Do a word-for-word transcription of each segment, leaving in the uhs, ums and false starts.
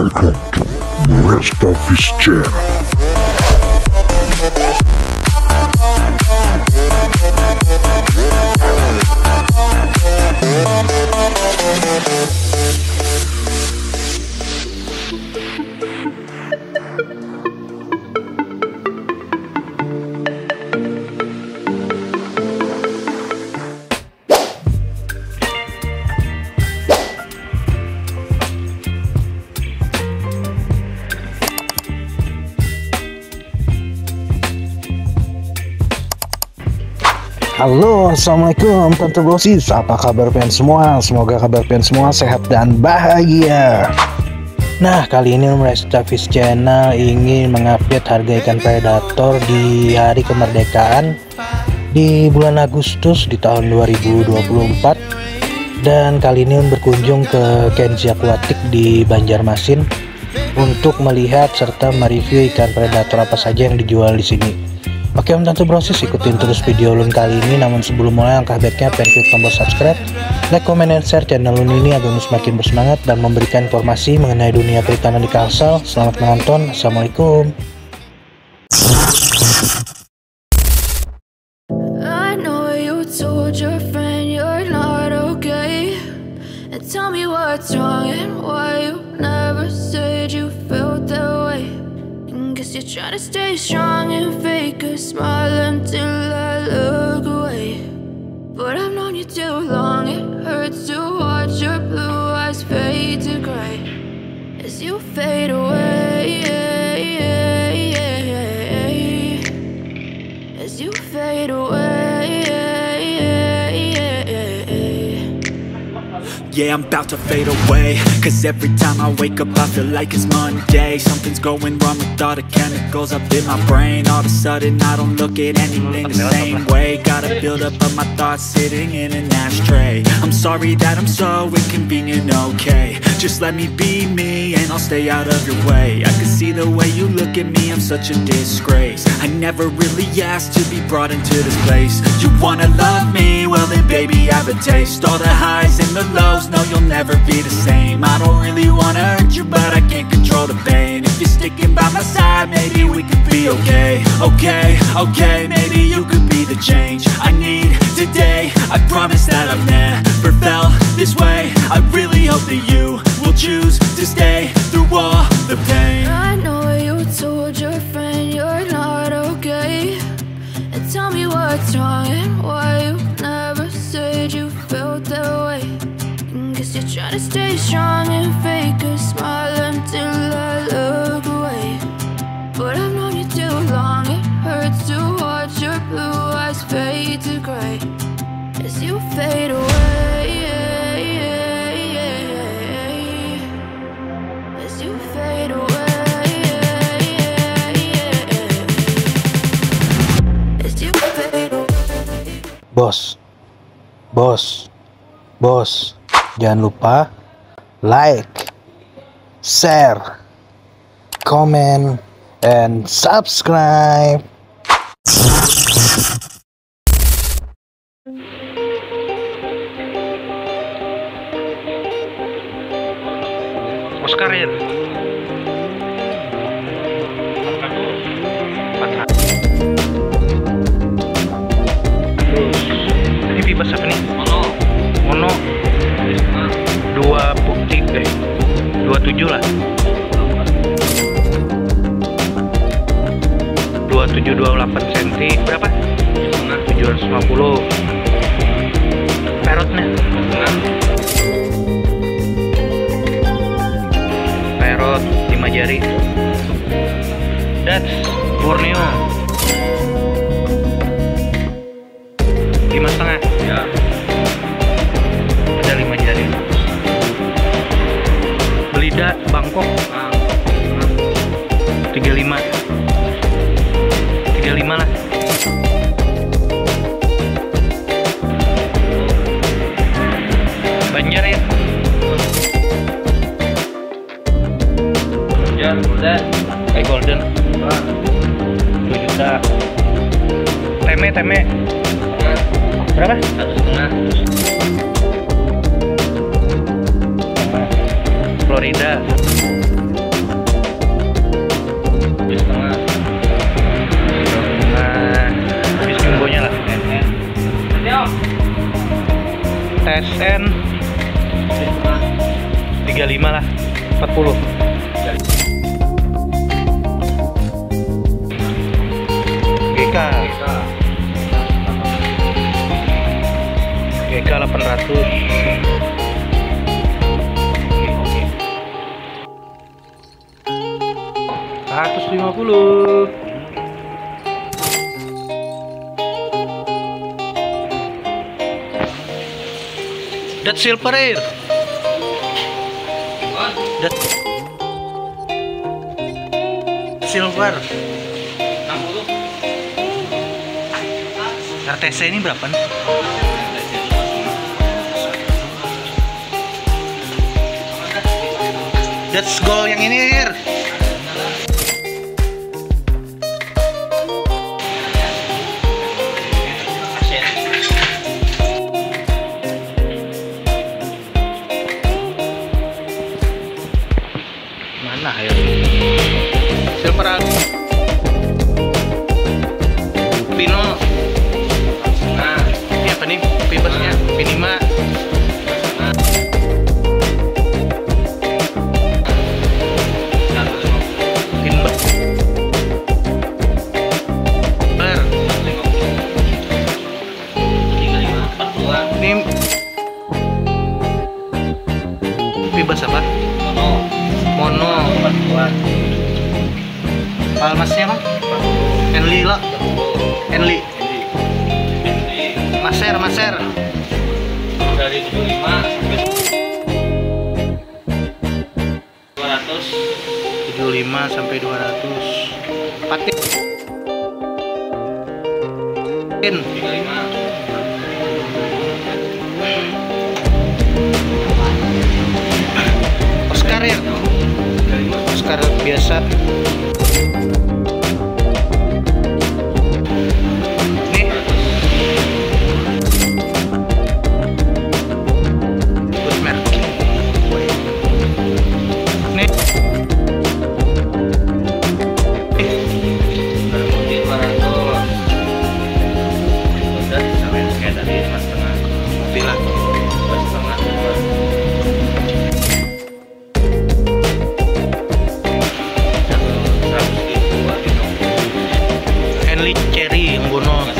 Welcome to Restavis Channel. Halo, assalamualaikum Tante Brosis. Apa kabar pian semua? Semoga kabar pian semua sehat dan bahagia. Nah, kali ini Om Restavis Channel ingin mengupdate harga ikan predator di hari kemerdekaan di bulan Agustus di tahun dua ribu dua puluh empat. Dan kali ini Om berkunjung ke Kenzi Aquatic di Banjarmasin untuk melihat serta mereview ikan predator apa saja yang dijual di sini. Oke Om Tante Brosis, ikutin terus video ulun kali ini. Namun sebelum mulai, langkah baiknya pian klik tombol subscribe, like, comment, and share channel ulun ini agar ulun semakin bersemangat dan memberikan informasi mengenai dunia perikanan di Kalsel. Selamat menonton. Assalamualaikum. I know you told your friend you're not okay. And tell me what's wrong and why you never said you felt that way. And guess you're trying to stay strong and fake a smile until I look away. But I've known you too long, it hurts to watch your blue eyes fade to gray as you fade away. As you fade away. Yeah, I'm about to fade away. Cause every time I wake up, I feel like it's Monday. Something's going wrong with all the chemicals up in my brain. All of a sudden, I don't look at anything the same way. Gotta build up of my thoughts sitting in an ashtray. I'm sorry that I'm so inconvenient, okay? Just let me be me and I'll stay out of your way. I can see the way you look at me, I'm such a disgrace. I never really asked to be brought into this place. You wanna love me? Well then, baby, have a taste. All the highs and the lows, no, you'll never be the same. I don't really wanna hurt you, but I can't control the pain. If you're sticking by my side, maybe we could be okay. Okay, okay, maybe you could be the change I need today. I promise that I've never felt this way. I really hope that you will choose to stay through all the pain. I know you told your friend you're not okay. And tell me what's wrong and why you never said you felt that way. And guess you're trying to stay strong and fake a smile until I look away. But I've known you too long, it hurts to watch your blue eyes fade to gray as you fade away. As you fade away. As you fade away. Bos, bos, bos, jangan lupa like, share, comment, and subscribe. Oscar ya. Ini bebas apa nih? Mono. Mono. Dua puluh tiga, eh, dua tujuh lah. Dua tujuh, dua delapan senti. Berapa? Tujuh ratus lima puluh. Perotnya? Perot lima jari. That's Borneo. Lima setengah. Ya. Ada lima jari. Belida Bangkok. Tiga lima. Tiga lima lah. Banjar ya. Ya, udah. Kayak golden. Dua juta. Teme, teme. Berapa? Satu setengah. Florida. T S N tiga lima lah, empat puluh. G K. G K delapan ratus. Seratus lima puluh. Dat silver air. Dat silver. R T C ini berapa nih? That's goal yang ini, Hir. Mana ayo? Silver. Pino. Nah, ini apa nih? Pibasnya. Pinima. Pinba. Ber. Ini pibas apa? Mono. Mono. Palmasnya apa? Enli lah. Enli. Maser, maser. Dari tujuh lima sampai dua ratus. Tujuh lima sampai dua ratus. Patin. Oscar ya? Oscar biasa. Nih. Good merek. Nih. Udah, sama yang kayak tadi, lima setengah. Bilang. Lima setengah. Henley Cherry yang bono.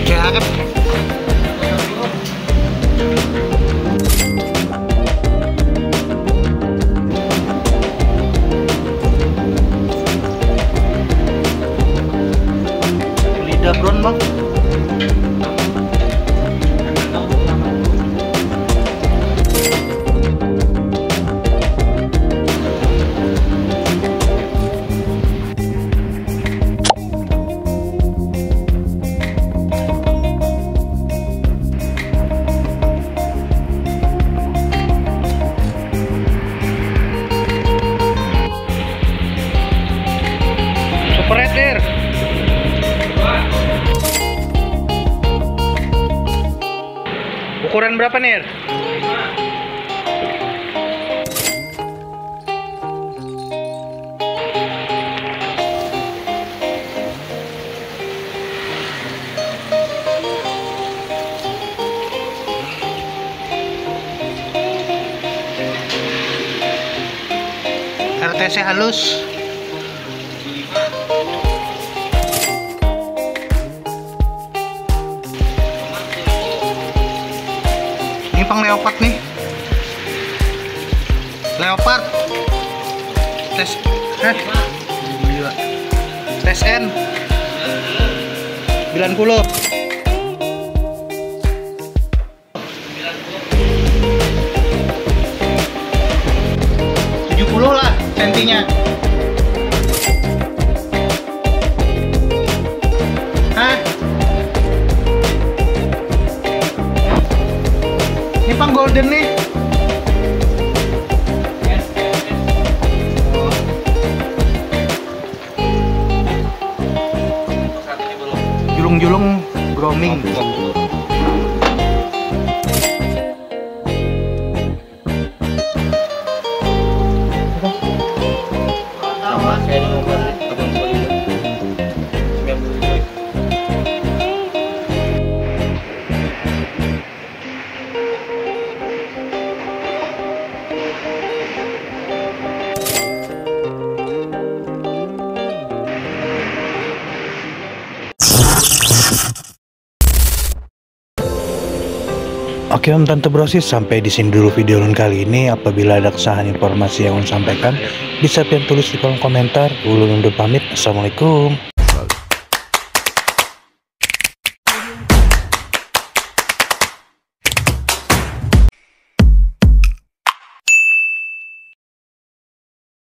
Kayak Lidah brown, Bang. Super Red, Dir. Ukuran berapa nih, Ir? R T C halus. Ini pang leopard nih. Leopard. Tes, eh. Gila. Tes N. Sembilan puluh. Tujuh puluh lah sentinya. Hah? Ini pang golden nih. Julung-julung grooming. Oke, Om Tante Brosis, sampai di sini dulu video ulun kali ini. Apabila ada kesalahan informasi yang ulun sampaikan, bisa pian tulis di kolom komentar. Ulun undur pamit. Assalamualaikum.